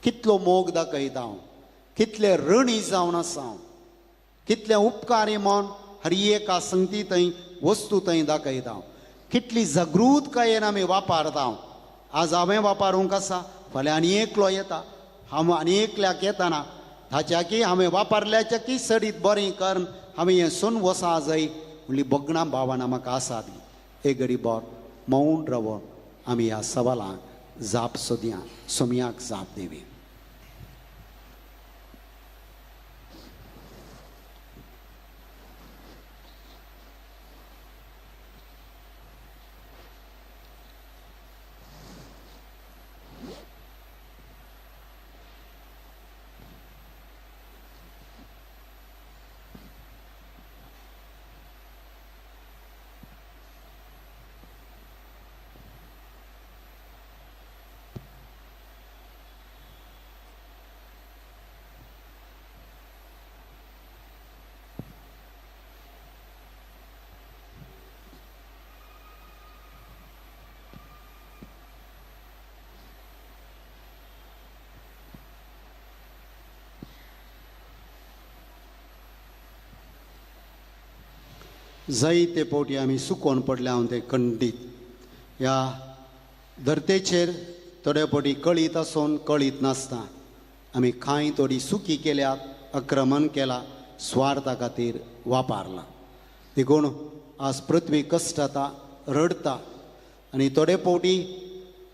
[SPEAKER 1] कितलो मोग दाखयता, कितले ऋणी जावन आसा, कितले उपकारी मन हर एका संगती थंय वस्तू थंय दाखयता, कितली जागृतकायेन आमी वापरता. आज हांवें वापरूंक आसा, फाल्यां आनी एकलो येता, हांव आनी एकल्याक येताना ताच्या की हांवें वापरल्याच्या की सडीत बरें करून हांवें हें सोन वसा जाय म्हणली बगणां भावनां म्हाका आसात. एक घडी बोर मौन रावन आमी ह्या सवालांक जाप सोदया, सोमयाक जाप दिवया. जायते फावटी आमी सुकोवन पडल्या हांव तें खंडीत. ह्या धरतेचेर थोडे फावटी कळीत आसून कळीत नासता आमी कांय थोडी सुकी केल्यात, आक्रमण केला, स्वार्था खातीर वापरला. देखून आज पृथ्वी कश्टता, रडता आनी थोडे फावटी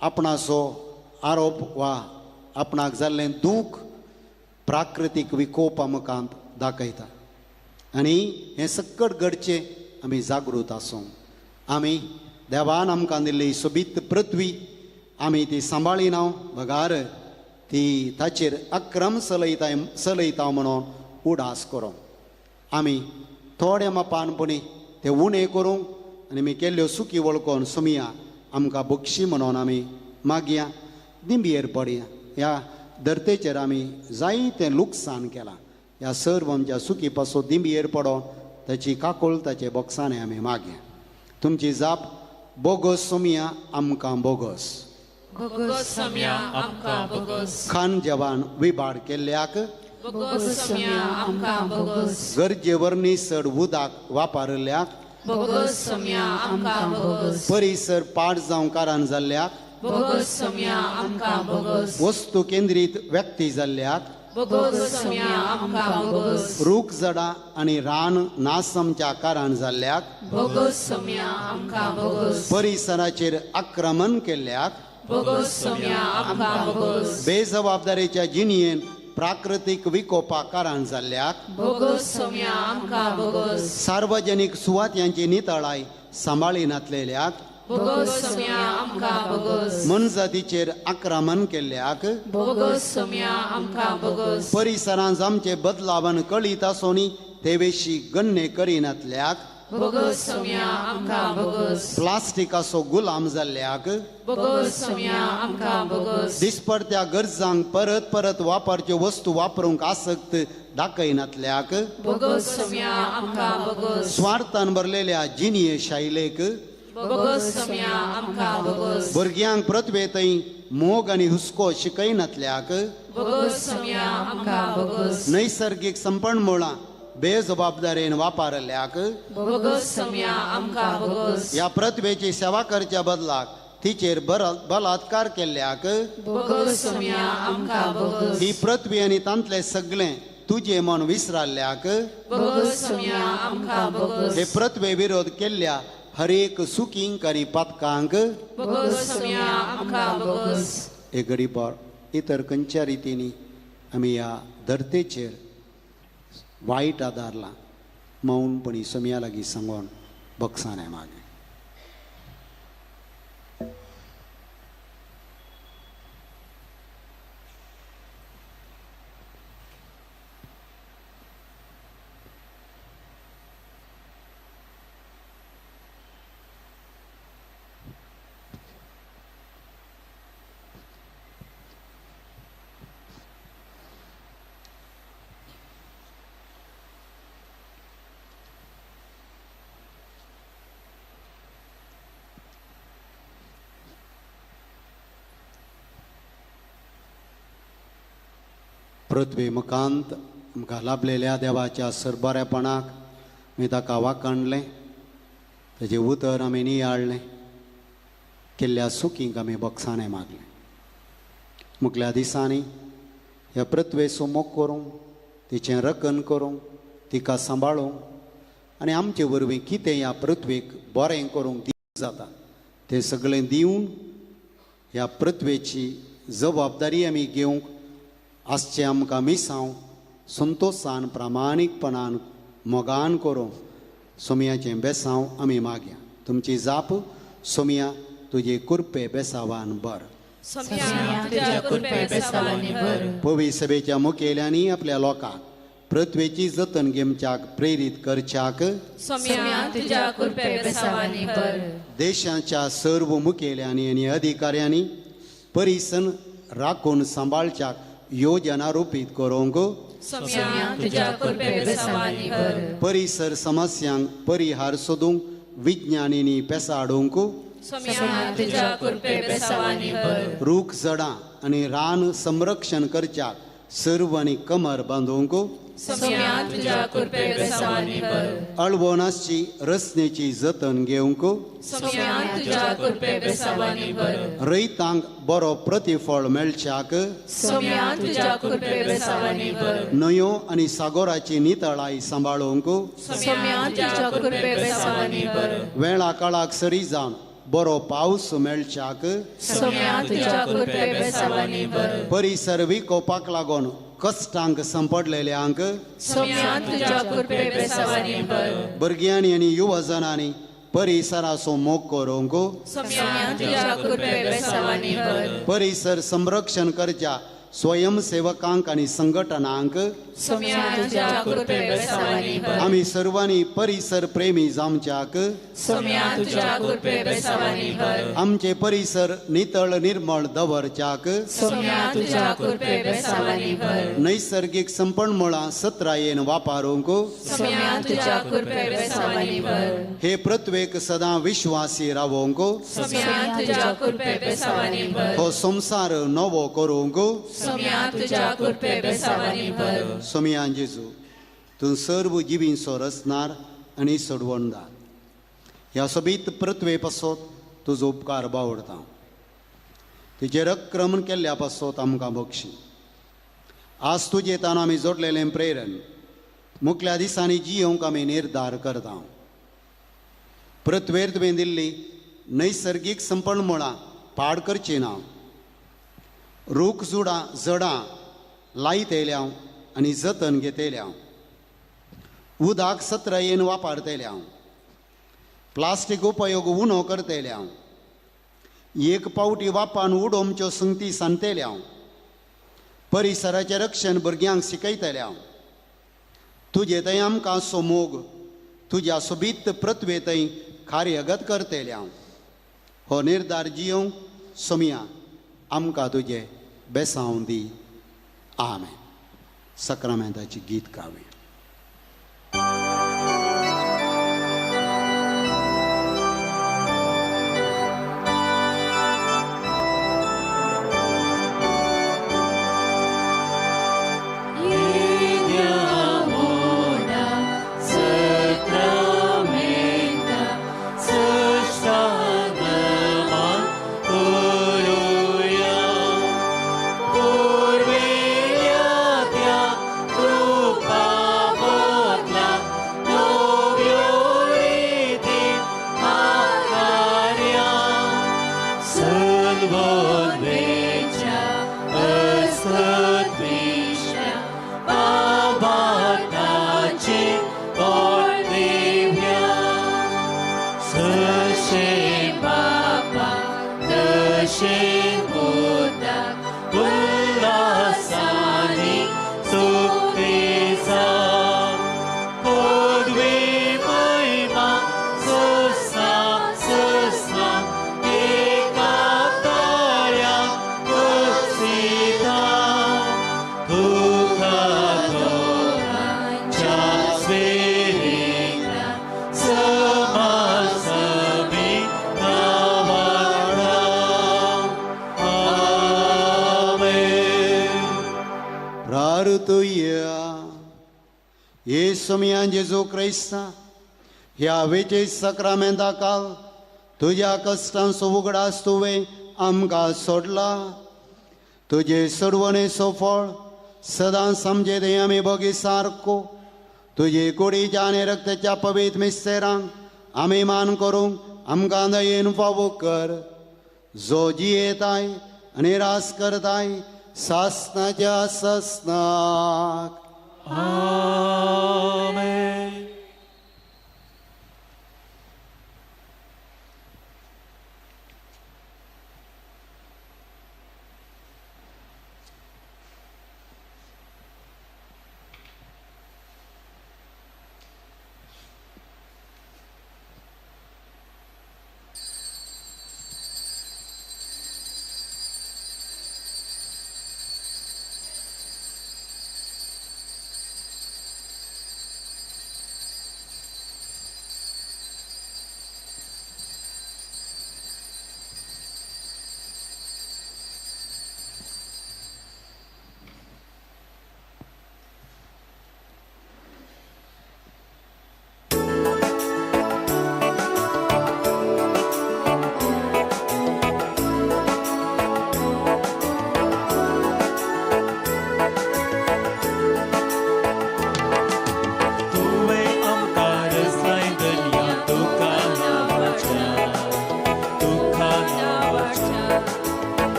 [SPEAKER 1] आपणाचो आरोप वा आपणाक जाल्लें दूख प्राकृतीक विकोपा मुखांत दाखयता. आनी हें सकट घडचें आमी जागृत आसूं. आमी देवान आमकां दिल्ली सोबीत पृथ्वी आमी ती सांबाळिना बगार ती ताचेर अक्रम चलयता चलयता म्हणून उडास करूं. आमी थोड्या मापान पुणी ते उणें करूंक आनी आमी केल्ल्यो सुकी वळखून सुमया आमकां बक्षी म्हणून आमी मागया, दिंबयेर पडया. ह्या धरतेचेर आमी जायतें लुकसाण केलां. ह्या सर्व आमच्या सुकी पासून दिंबयेर पडोन ताची काकूळ ताचे बोक्सांनी आमी मागया. तुमची जाप बोगस सोमया आमकां बोगस.
[SPEAKER 4] बोगस सोमया आमकां बोगस.
[SPEAKER 1] खान जेवण विबाड केल्ल्याक
[SPEAKER 4] बोगस सोमया आमकां बोगस.
[SPEAKER 1] गरजे वरनी चड उदक वापरिल्ल्याक
[SPEAKER 4] बोगस सोमया आमकां बोगस.
[SPEAKER 1] परिसर पाड जावं कारण जाल्ल्याक
[SPEAKER 4] बोगस सोमया आमकां बोगस.
[SPEAKER 1] वस्तू केंद्रीत व्यक्ती जाल्ल्याक
[SPEAKER 4] बोगस सोमया आमकां बोगस.
[SPEAKER 1] रूख झाडां आनी रान नासमच्या कारण जाल्ल्याक
[SPEAKER 4] बोगस सोमया आमकां बोगस.
[SPEAKER 1] परिसराचेर आक्रमण केल्ल्याक
[SPEAKER 4] बोगस सोमया आमकां बोगस.
[SPEAKER 1] बेजबाबदारेच्या जिणयेन प्राकृतीक विकोपा कारण जाल्ल्याक
[SPEAKER 4] बोगस सोमया आमकां बोगस.
[SPEAKER 1] सार्वजनीक सुवात्यांची नितळाय सांबाळिनातलेल्याक
[SPEAKER 4] बोगस सोमया आमकां बोगस.
[SPEAKER 1] मनजातीचेर आक्रमण केल्ल्याक
[SPEAKER 4] बोगस सोमया आमकां बोगस.
[SPEAKER 1] परिसरांत आमचे बदलावन कळीत आसून ते विशीं गण्य करिनातल्याक
[SPEAKER 4] बोगस सोमया आमकां बोगस.
[SPEAKER 1] प्लास्टिकाचो गुलाम जाल्ल्याक
[SPEAKER 4] बोगस सोमया आमकां बोगस.
[SPEAKER 1] दिसपडत्या गरजांक परत परत वापरच्यो वस्तू वापरूंक आसक्त दाखयनातल्याक
[SPEAKER 4] बोगस सोमया आमकां बोगस.
[SPEAKER 1] स्वार्थान भरलेल्या जिणये शैलेक
[SPEAKER 4] बोगस सोमया आमकां बोगस.
[SPEAKER 1] भुरग्यांक पृथ्वेतय मोग आनी हुस्को शिकयनातल्याक
[SPEAKER 4] बोगस सोमया आमकां बोगस.
[SPEAKER 1] नैसर्गीक संपणमुळां बेजबाबदारेन वापरल्याक
[SPEAKER 4] बोगस सोमया आमकां बोगस.
[SPEAKER 1] ह्या पृथ्वेची सेवा करच्या बदलाक तिचेर बलात्कार केल्ल्याक
[SPEAKER 4] बोगस सोमया आमकां बोगस.
[SPEAKER 1] ही पृथ्वी आनी तांतलें सगळें तुजें मन विसराल्ल्याक
[SPEAKER 4] बोगस सोमया आमकां बोगस.
[SPEAKER 1] हे पृथ्वे विरोध केल्ल्या हरेक सुकींक आनी पातकांक
[SPEAKER 4] बोगस सोमया आमकां बोगस.
[SPEAKER 1] हे गरीबार इतर खंयच्या रितींनी आमी ह्या धरतेचेर वायट आदारला मौनपणी सोमया लागीं सांगून बक्षां मागे. पृथ्वी मुखांत आमकां लाभलेल्या देवाच्या सरबरेपणाक आमी ताका वाखाणलें, ताजें उतर आमी नियाळ्ळें, केल्ल्या सुखींक आमी बक्षाणें मागलें. मुखल्या दिसांनी ह्या पृथ्वेचो मोग करूंक, तिचें रखण करूंक, तिका सांबाळूंक आनी आमचे वरवीं कितें ह्या पृथ्वेक बरें करूंक दिवंक जाता तें सगळें दिवन ह्या पृथ्वेची जबाबदारी आमी घेवंक आसचें आमकां मिसांव संतोशान प्रामाणीकपणान मोगान करूंक सोमयाचें बेसांव आमी मागया. तुमची जाप सोमया तुजे कुरपे बेसावान बर. पवी सभेच्या मुखेल्यांनी आपल्या लोकांक पृथ्वेची जतन घेवच्याक प्रेरीत करच्याक देशाच्या सर्व मुखेल्यांनी आनी अधिकाऱ्यांनी परिसन राखून सांबाळच्याक योजना रुपीत करूंक परिसर समस्यांक परिहार सोदूंक विज्ञानींनी पेसा हाडूंक रूख झाडां आनी रान संरक्षण करच्याक सर्वांनी कमर बांदूंक
[SPEAKER 4] सोम्या तुज्या कृपे बेसावांनी भर.
[SPEAKER 1] अळवण आसची रचनेची जतन घेवंक
[SPEAKER 4] सोम्या तुज्या कृपे बेसावांनी भर.
[SPEAKER 1] रयतांक बरो प्रतिफळ मेळच्याक
[SPEAKER 4] सोम्या तुज्या कृपे बेसावांनी भर.
[SPEAKER 1] न्हंयो आनी सागोराची नितळाय सांबाळूंक
[SPEAKER 4] सोम्या तुज्या कृपे बेसावांनी भर.
[SPEAKER 1] वेळा काळाक सरी जावन बरो पावस मेळच्याक
[SPEAKER 4] सोम्या तुज्या कृपे बेसावांनी भर.
[SPEAKER 1] परिसर विकोपाक लागून कश्टांक संपडलेल्यांक
[SPEAKER 4] सोम्या तुज्या कृपे बेसावांनी भर.
[SPEAKER 1] भुरग्यांनी आनी युवजनांनी परिसराचो मोग करूंक
[SPEAKER 4] सोम्या तुज्या कृपे बेसावांनी भर.
[SPEAKER 1] परिसर संरक्षण करच्या स्वयंसेवकांक आनी संघटनांक
[SPEAKER 4] सोम्या तुज्या कृपे बेसावांनी भर.
[SPEAKER 1] आमी सर्वांनी परिसर प्रेमी जावच्याक
[SPEAKER 4] सोम्या तुज्या कृपे बेसावांनी भर.
[SPEAKER 1] आमचे परिसर नितळ निर्मळ दवरच्याक
[SPEAKER 4] सोम्या तुज्या कृपे बेसावांनी भर.
[SPEAKER 1] नैसर्गीक संपणमुळां सत्रायेन वापरूंक
[SPEAKER 4] सोम्या तुज्या कृपे बेसावांनी भर.
[SPEAKER 1] हे पृथ्वेक सदां विश्वासी रावोंक
[SPEAKER 4] सोम्या तुज्या कृपे बेसावांनी भर.
[SPEAKER 1] हो संवसार नवो करूंक
[SPEAKER 4] सोम्या तुज्या कृपे बेसावांनी भर.
[SPEAKER 1] सोम्या जेजू तूं सर्व जिवींचो रचणार आनी सोडवणदार ह्या सोबीत पृथ्वे पासत तुजो उपकार बावडता तुजेर अक्रमण केल्ल्या पासत आमकां बक्षी. आज तुजे तान आमी जोडलेलें प्रेरण मुखल्या दिसांनी जियोवंक आमी निर्धार करता. पृथ्वेर तुवें दिल्ली नैसर्गीक संपणमुळां पाड करची ना. रूख जुडां जडां लायतेल्या आनी जतन घेतेल्या उदक सत्रायेन वापरतेल्या प्लास्टीक उपयोग उणो करतेल्या एक पावटी वापान उडोवच्यो संगती सांगतेल्या परिसराचें रक्षण भुरग्यांक शिकयतल्या. तुजे थंय आमकां सोमोग तुज्या सोबीत पृथ्वे थंय कार्यगत करतेल्या. हो निर्धार जियोवंक सोमया आमकां तुजें बेसांव दी. आमेन. सक्रामेंताची गीत गावया. सोमया जेजू क्रिस्ता ह्या वेचे सक्रामेंता काल तुज्या कश्टांचो उगडास तुवें आमकां सोडला. तुजे सोडवणेचो फळ सदां समजे दे आमी बगी सारको तुजे कुडीच्या आनी रक्ताच्या पवित्र मिस्तेरांक आमी मान करूंक आमकां दयेन फावो कर. जो जियेताय आनी रास करताय सासनाच्या सासनाक.
[SPEAKER 5] आमेन.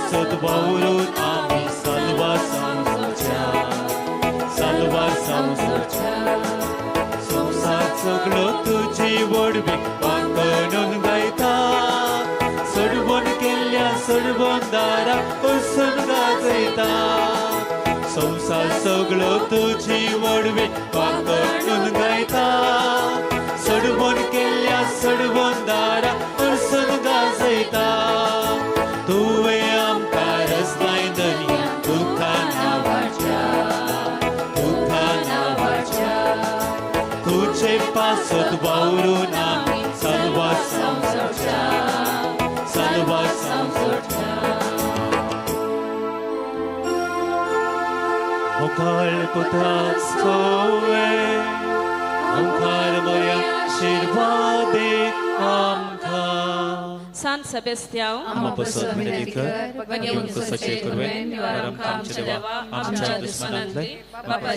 [SPEAKER 5] पासत वावरून आमी साल्वासांव जोडच्या, साल्वासांव जोडच्या. संवसार सगळो तुजी व्हडवीक वांकणून गायता, सोडवण केल्ल्या सोडवणदारा वचून गाजयता. संवसार सगळो तुजी व्हडवीक वांकणून गायता, सोडवण केल्ल्या सोडवणदारा वचून गाजयता. तुवें आमकां रचलाय दर्या तुका नांवाच्या, तुका नांवाच्या. तुजे पासत वावरून आमी साल्वासांव जोडच्या, साल्वासांव जोडच्या. मुखार पुता सोवे मुखार मोया आशिर्वादे आमकां.
[SPEAKER 6] सान सेबेस्त्यांव
[SPEAKER 5] आमा पसत विनंती कर, आमकां सचे कुरवे, आमच्या देवा, आमच्या दुस्मनांतले बापा.